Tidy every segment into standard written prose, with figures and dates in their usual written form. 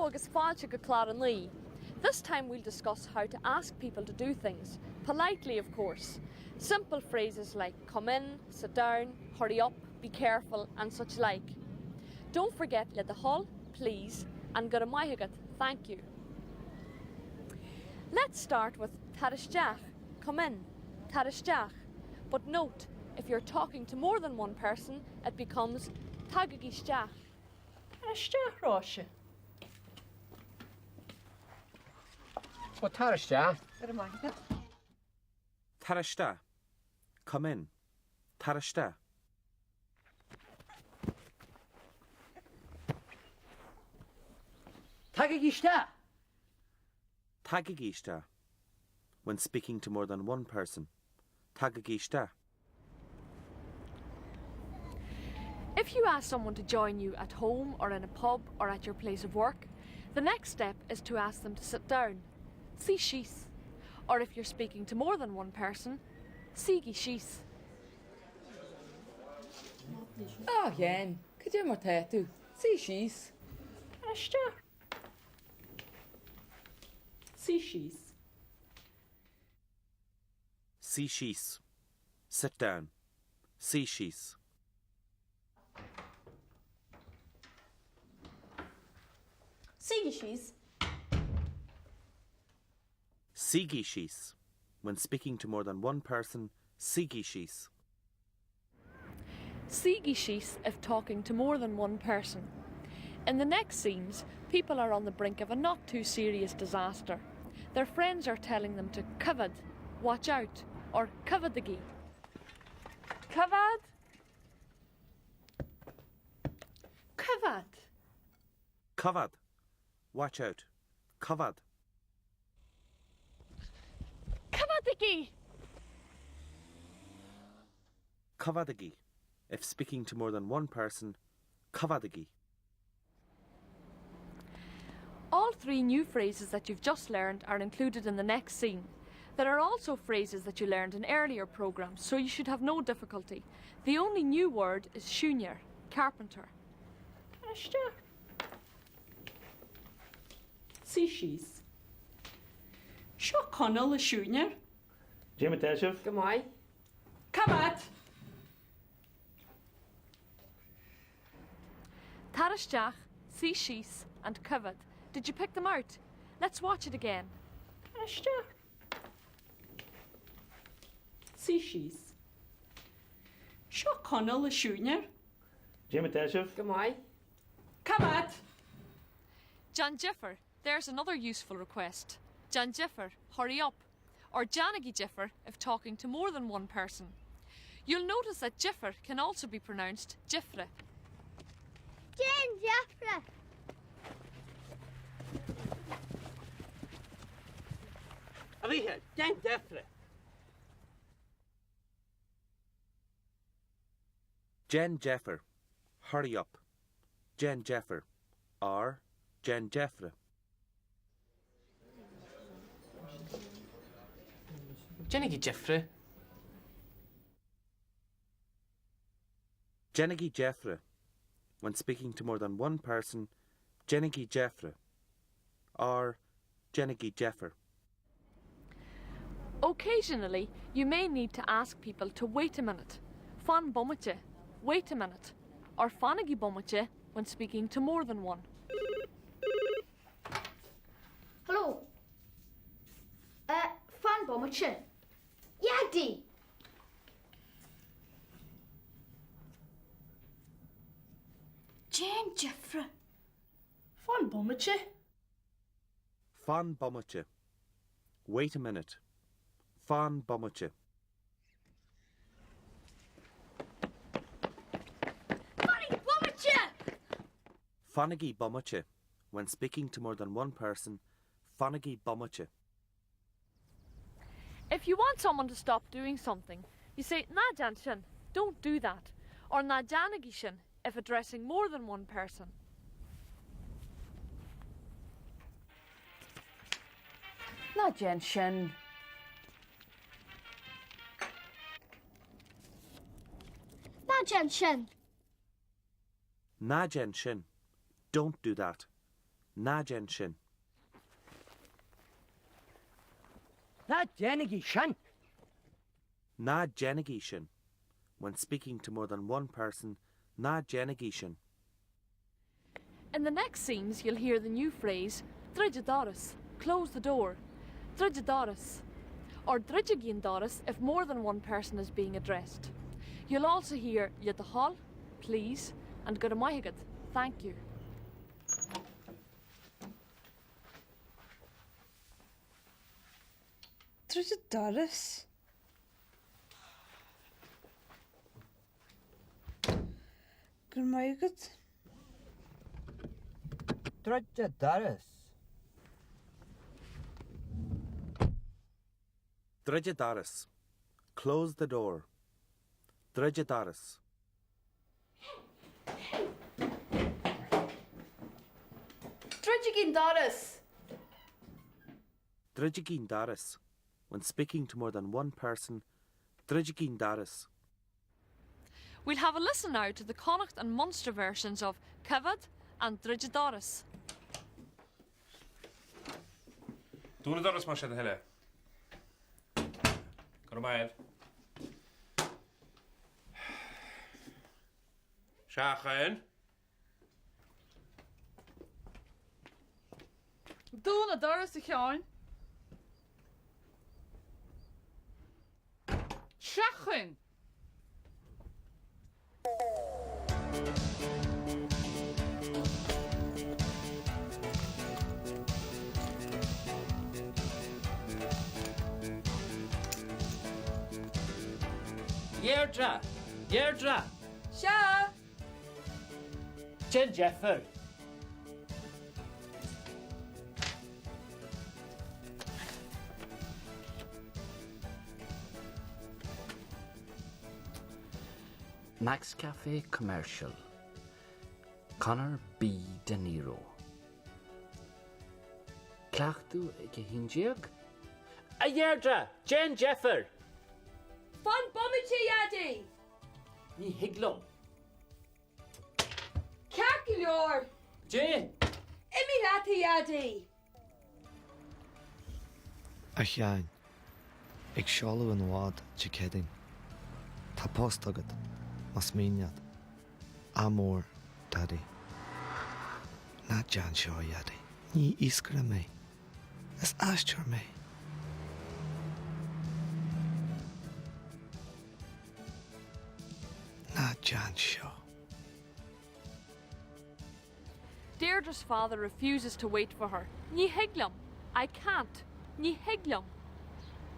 agus fáilte go Clár 9. This time we'll discuss how to ask people to do things, politely of course. Simple phrases like come in, sit down, hurry up, be careful and such like. Don't forget le do thoil, please, and go raibh maith agat, thank you. Let's start with tar isteach, come in, tar isteach. But note, if you're talking to more than one person, it becomes tagaigí isteach. Tar isteach, Róise. Ó, tar isteach. Go raibh maith agat. Tar isteach. Come in. Tar isteach. Tagaigí isteach. Tagaigí isteach. When speaking to more than one person, Tagaigí isteach. If you ask someone to join you at home or in a pub or at your place of work, the next step is to ask them to sit down. Suigh síos. Or if you're speaking to more than one person, Suígí síos. A Sheáin, cad é mar tá tú? Suigh síos. Tar isteach. Suigh síos. Suigh síos. Sit down. Suigh síos. Suígí síos. Suígí síos. When speaking to more than one person, Suígí síos. Suígí síos if talking to more than one person. In the next scenes, people are on the brink of a not too serious disaster. Their friends are telling them to coimhéad, watch out, or coimhéadaigí. Coimhéad. Coimhéad. Coimhéad. Watch out. Coimhéad. Coimhéadaigí! Coimhéadaigí. If speaking to more than one person, Coimhéadaigí. All three new phrases that you've just learned are included in the next scene. There are also phrases that you learned in earlier programs, so you should have no difficulty. The only new word is siúinéir, carpenter. Tar isteach. Suigh síos. Seo Conall an siúinéir. Cad é mar tá sibh. Go maith. Coimhéad! Tar isteach, suigh síos, and coimhéad. Did you pick them out? Let's watch it again. Tar isteach. Suigh síos. Seo Conall an siúinéir. Cad é mar tá sibh. Go maith. Coimhéad! Déan deifir, there's another useful request. Déan deifir, hurry up. Or Déanaigí deifir if talking to more than one person. You'll notice that deifir can also be pronounced difre. Déan deifir! A Mhíchíl, déan deifir! Déan deifir, hurry up. Déan deifir. Or déan deifre. Déanaigí deifre. Déanaigí deifre. When speaking to more than one person, Déanaigí deifre. Or Déanaigí deifir. Occasionally, you may need to ask people to wait a minute. Fan bomaite, wait a minute. Or fanaigí bomaite when speaking to more than one. Hello. Uh, fan bomaite. Yadi! Déan deifre. Fan bomaite. Fan bomaite. Wait a minute. Fan bomaite. Fanaigí bomaite! Fanaigí bomaite. When speaking to more than one person, Fanaigí bomaite. If you want someone to stop doing something, you say ná déan sin, don't do that, or ná déanaigí sin if addressing more than one person. Ná déan sin. Ná déan sin. Ná déan sin. Don't do that. Ná déan sin. Ná déanaigí sin! Ná déanaigí sin. When speaking to more than one person, Ná déanaigí sin. In the next scenes you'll hear the new phrase Druid an doras, close the door. Druid an doras. Or Druidigí an doras if more than one person is being addressed. You'll also hear Le do thoil, please, and Go raibh maith agat, thank you. Druid an doras. Go raibh maith agat. Druid an doras. Druid an doras. Close the door. Druid an doras. Druidigí an doras! Druidigí an doras. When speaking to more than one person, Druidigí an doras. We'll have a listen now to the Connacht and Munster versions of Coimhéad and Druid an doras. Dún an doras más é do thoil é. Go raibh maith agat. Seachain! Dún an doras, a Sheáin. Seachain! Deirdre! Deirdre! Sea! Déan deifir! Max Café Commercial, Conor B. De Niro. Cleachtadh ag 11? A Dheirdre! Déan deifir! Fan bomaite, a Dhaidí! Ní thig liom. Ceart go leor! Dé! Imigh leat, a Dhaidí! A Sheáin, ag seoladh an bhád Dé Céadaoin. Tá post agat, más mian leat. Ádh mór, Daidí. Ná déan seo, a Dhaidí. Ní iascaire mé. Is aisteoir mé. Ná déan seo. Deirdre's father refuses to wait for her. Ní thig liom. I can't. Ní thig liom.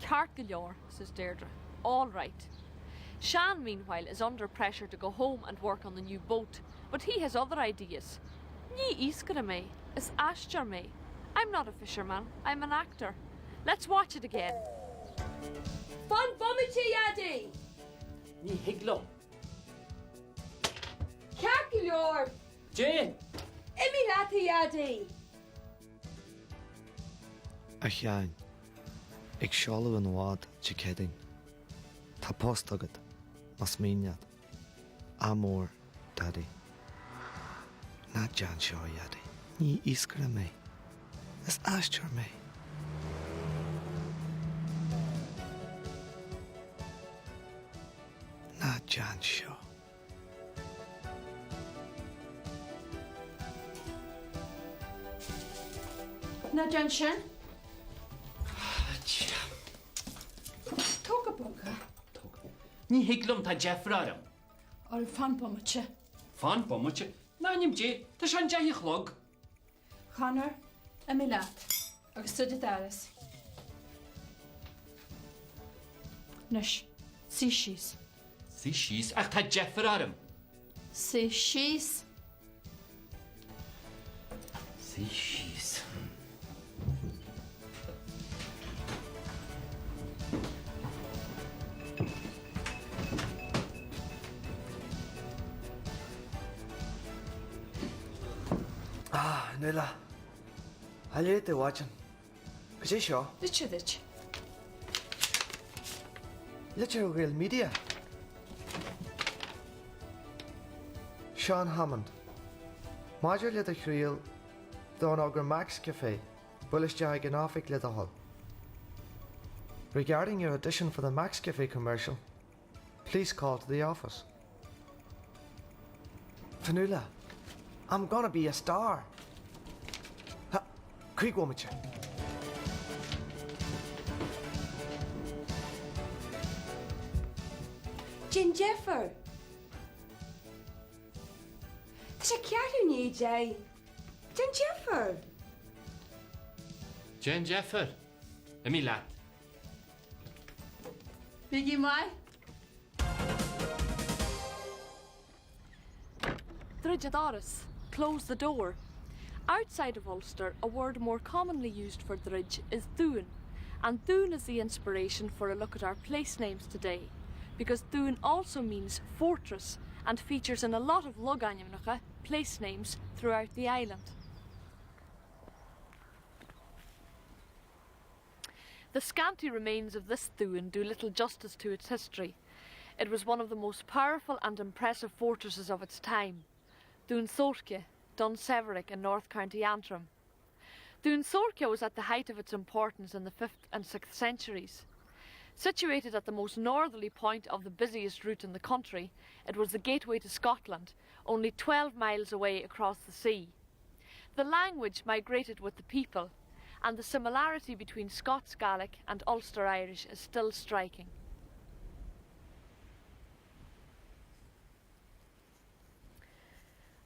Ceart go leor, says Deirdre. All right. Sean, meanwhile, is under pressure to go home and work on the new boat, but he has other ideas. Ní iascaire mé, is aisteoir mé. I'm not a fisherman, I'm an actor. Let's watch it again. Fan bomaite, a Dhaidí! Ní thig liom. Ceart go leor! Dé! Imigh leat, a Dhaidí! A Sheáin, ag seoladh an bhád Dé Céadaoin. Tá post agat, más mian leat. Ádh mór, Daidí. Ná déan seo, a Dhaidí. Ní iascaire mé. Is aisteoir mé. Ná déan seo. Ná déan sin. Tóg go bog é. Ní thig liom, tá deifir orm. Ó, fan bomaite. Fan bomaite? In ainm Dé, tá sé an deich a chlog. Conor, imigh leat agus druid an doras. Anois, suigh síos. Suigh síos? Ach tá deifir orm! Suigh síos! Suigh síos. Ah, Nuala. A léigh tú mhaidin. Cad é seo? Litir duit. Litir ó Ghael Media. Seán Hammond. Maidir le do thriail. Don fhógra Max Café, buail isteach ag an oifig le do thoil. Regarding your audition for the Max Café commercial, please call to the office. Fionnuala, I'm gonna be a star! Ha, Cúig bhomaite. Déan deifir! Tá sé ceathrú i ndiaidh 10. Déan deifir! Déan deifir! Imigh leat. Bígí maith! Druid an doras, close the door. Outside of Ulster, a word more commonly used for druid is dún, and dún is the inspiration for a look at our place names today, because dún also means fortress and features in a lot of logainmneacha, place names, throughout the island. The scanty remains of this dún do little justice to its history. It was one of the most powerful and impressive fortresses of its time. Dún Sorce, Dunseverick in North County Antrim. Dún Sorce was at the height of its importance in the 5th and 6th centuries. Situated at the most northerly point of the busiest route in the country, it was the gateway to Scotland, only 12 miles away across the sea. The language migrated with the people, and the similarity between Scots Gaelic and Ulster Irish is still striking.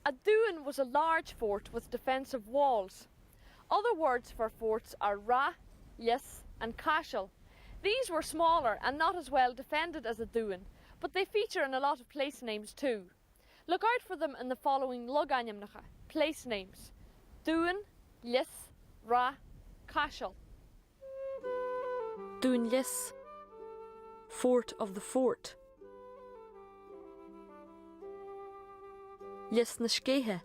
A dún was a large fort with defensive walls. Other words for forts are rath, lios and caiseal. These were smaller and not as well defended as a dún, but they feature in a lot of place names too. Look out for them in the following logainmneacha, place names. Dún, Lios, Rath, Caiseal. Dún Lios, Fort of the Fort. Lios na Scéithe,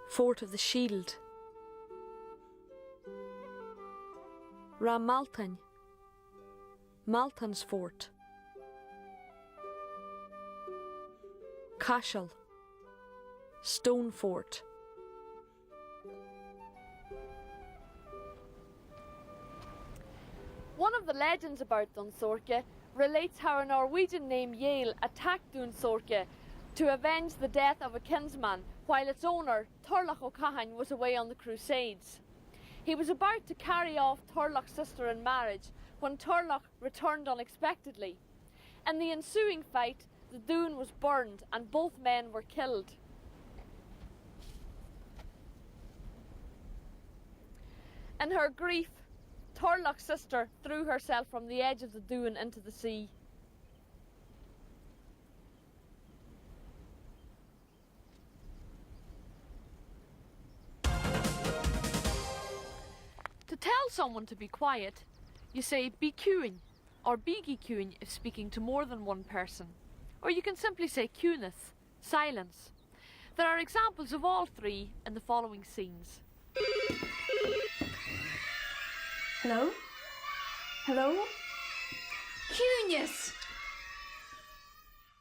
Fort of the Shield. Ráth Mealtain, Mealtan's Fort. Caiseal, Stone Fort. One of the legends about Dún Sorce relates how a Norwegian named Yale attacked Dún Sorce to avenge the death of a kinsman while its owner, Turlough O'Cahan, was away on the Crusades. He was about to carry off Turlough's sister in marriage when Turlough returned unexpectedly. In the ensuing fight, the dún was burned and both men were killed. In her grief, Turlough's sister threw herself from the edge of the dún into the sea. To tell someone to be quiet, you say bí ciúin or bígí ciúin if speaking to more than one person. Or you can simply say ciúnas, silence. There are examples of all three in the following scenes. Hello? Hello? Ciúnas!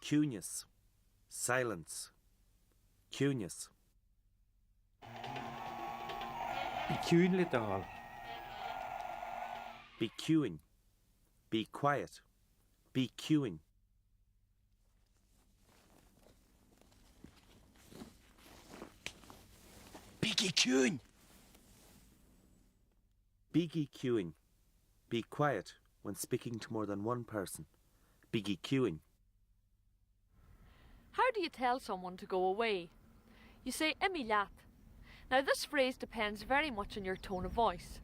Ciúnas. Silence. Ciúnas. Bí ciúin le do thoil. Bí ciúin. Be quiet. Bí ciúin. Bígí ciúin! Bígí ciúin. Be quiet when speaking to more than one person. Bígí ciúin. How do you tell someone to go away? You say imigh leat. Now this phrase depends very much on your tone of voice.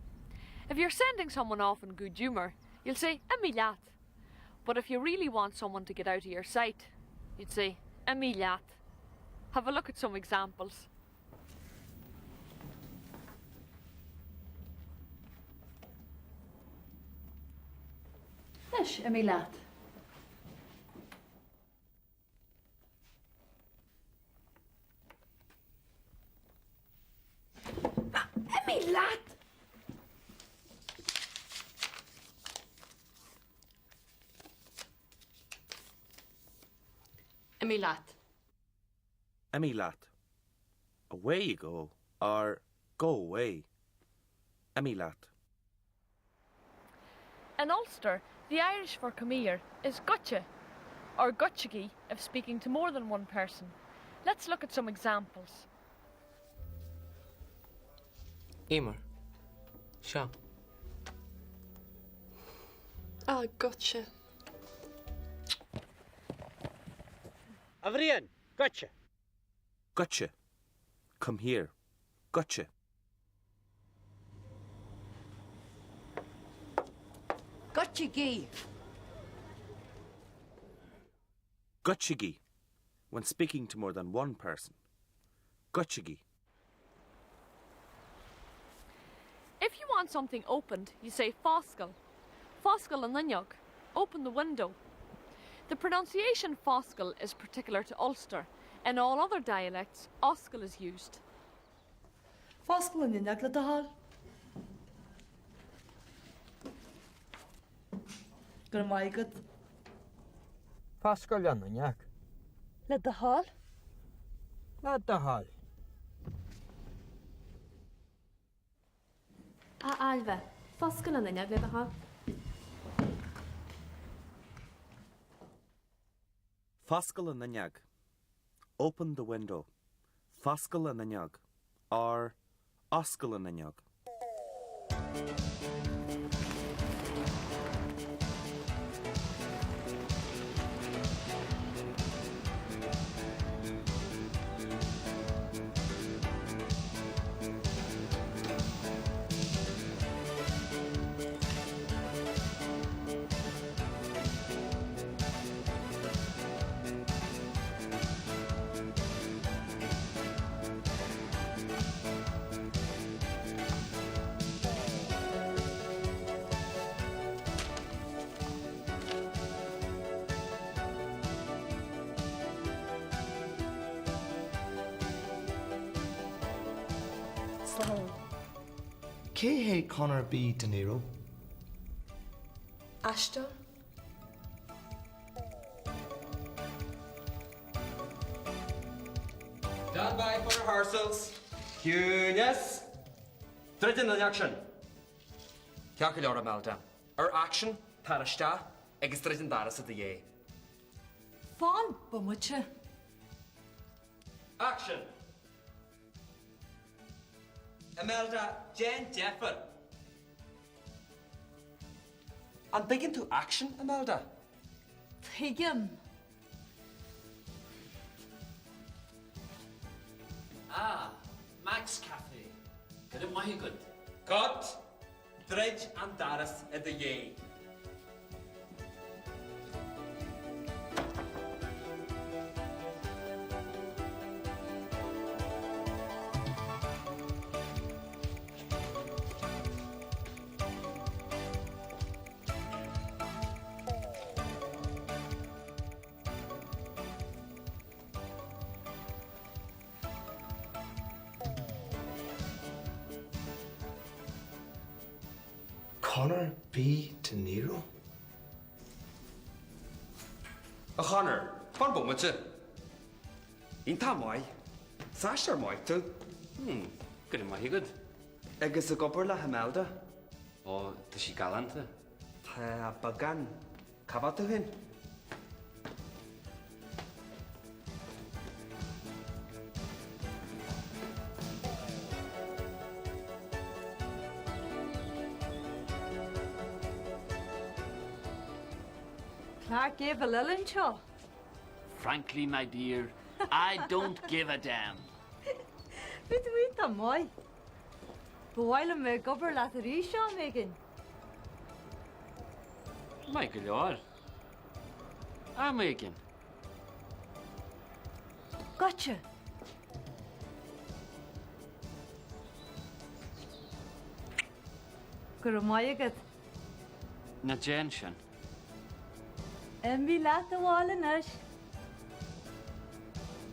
If you're sending someone off in good humour, you'll say imigh leat. But if you really want someone to get out of your sight, you'd say imigh leat. Have a look at some examples. Anois, imigh leat. Imigh leat! Imigh leat. Imigh leat. Away you go, or Go away. Imigh leat. In Ulster, the Irish for come here is goitse, or goitsigí if speaking to more than one person. Let's look at some examples. Emer. Seo. Ah, goitse. A Bhriain, goitse! Goitse. Come here. Goitse. Goitsigí! Goitsigí, when speaking to more than one person. Goitsigí. If you want something opened, you say foscail. Foscail an fhuinneog. Open the window. The pronunciation foscail is particular to Ulster. In all other dialects, oscail is used. Foscail an fhuinneog le do thoil. Go raibh maith agat. Foscail an fhuinneog. Le do thoil. Le do thoil. A Ailbhe, foscail an fhuinneog le do thoil. Foscail an fhuinneog. Open the window. Foscail an fhuinneog. Or Oscail an fhuinneog. Slán. Cé hé Conor B. De Niro? Aisteoir. Stand by for rehearsals. Ciúnas. Druid an fhuinneog sin. Ceart go leor, Imelda. Ar aicsean, tar isteach agus druid an doras i do dhiaidh. Fan bomaite. Action! Imelda, déan deifir! An dtuigeann tú action, Imelda? Tuigim. Ah, Max Café. Go raibh maith agat. Cut! Druid an doras i do dhiaidh. Conor B. De Niro? A Chonor, fan bomaite. Iontach maith. Is aisteoir maith tú. Hmm, go raibh maith agat. Agus ag obair le hImelda? Ó, tá sí galánta. Tá, beagán. Cá bhfad tú féin? Clark Gable eile anseo. Frankly, my dear, I don't give a damn. Bhí tú iontach maith. Ba mhaith liom bheith ag obair leat arís am éigin. Maith go leor. Am éigin. Goitse! Go raibh maith agat. Ná déan sin. Imigh leat abhaile anois.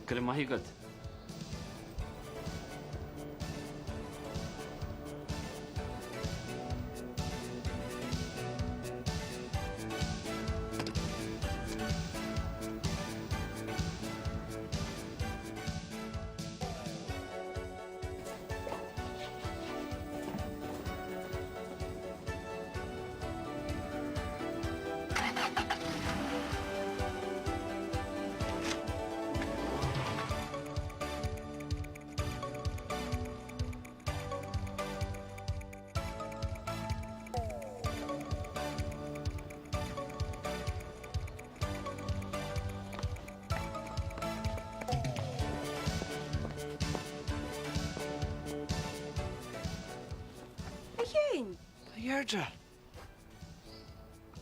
Go raibh maith agat. A Dheirdre!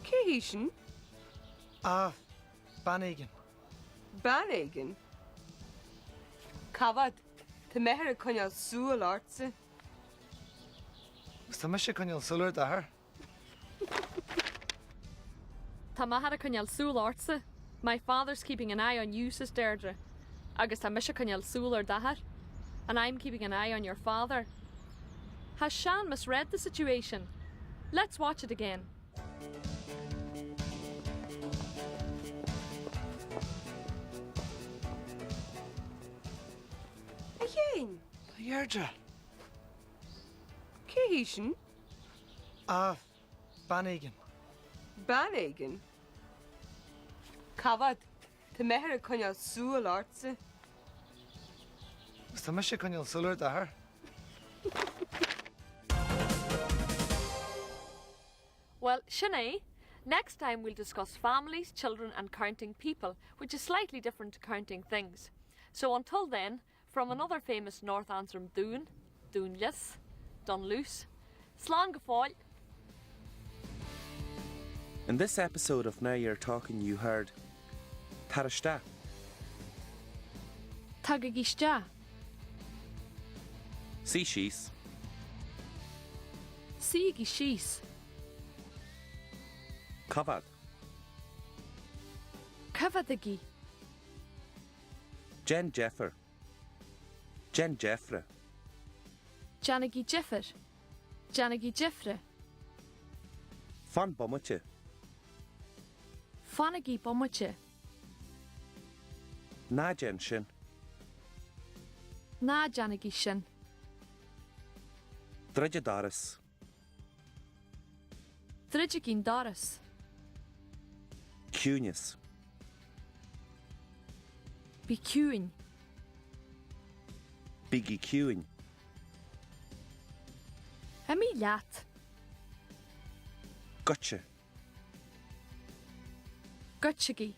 Cé hí sin? Ah, bean éigin. Bean éigin? Cá bhfad? Tá m'athair ag coinneáil súil ortsa. Agus tá mise ag coinneáil súil ar d'athair. Tá m'athair ag coinneáil súil ortsa, My father's keeping an eye on you, says Deirdre. Agus tá mise ag coinneáil súil ar d'athair. And I'm keeping an eye on your father. Has Sean misread the situation? Let's watch it again. A Sheáin! A Dheirdre! Cé hí sin? Ah, bean éigin. Bean éigin? Cá bhfad? Tá m'athair ag coinneáil súil ortsa. Agus tá mise ag coinneáil súil ar d'athair. Well, sin é. Next time we'll discuss families, children and counting people, which is slightly different to counting things. So until then, from another famous North Antrim dún, Dún Lios, Dunluce, Slán go fóill! In this episode of Now You're Talking you heard Tar isteach. Tagaigí isteach. Suigh síos. Suígí síos. Cá bhfad? Coimhéadaigí. Déan deifir. Déan deifre. Déanaigí deifir. Déanaigí deifre. Fan bomaite. Fanaigí bomaite. Ná déan sin. Ná déanaigí sin. Druid an doras. Druidigí an doras. Ciúineas. Bí ciúin. Bígí ciúin. Imigh leat. Goitse. Goitsigí.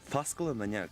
Foscail an fhuinneog.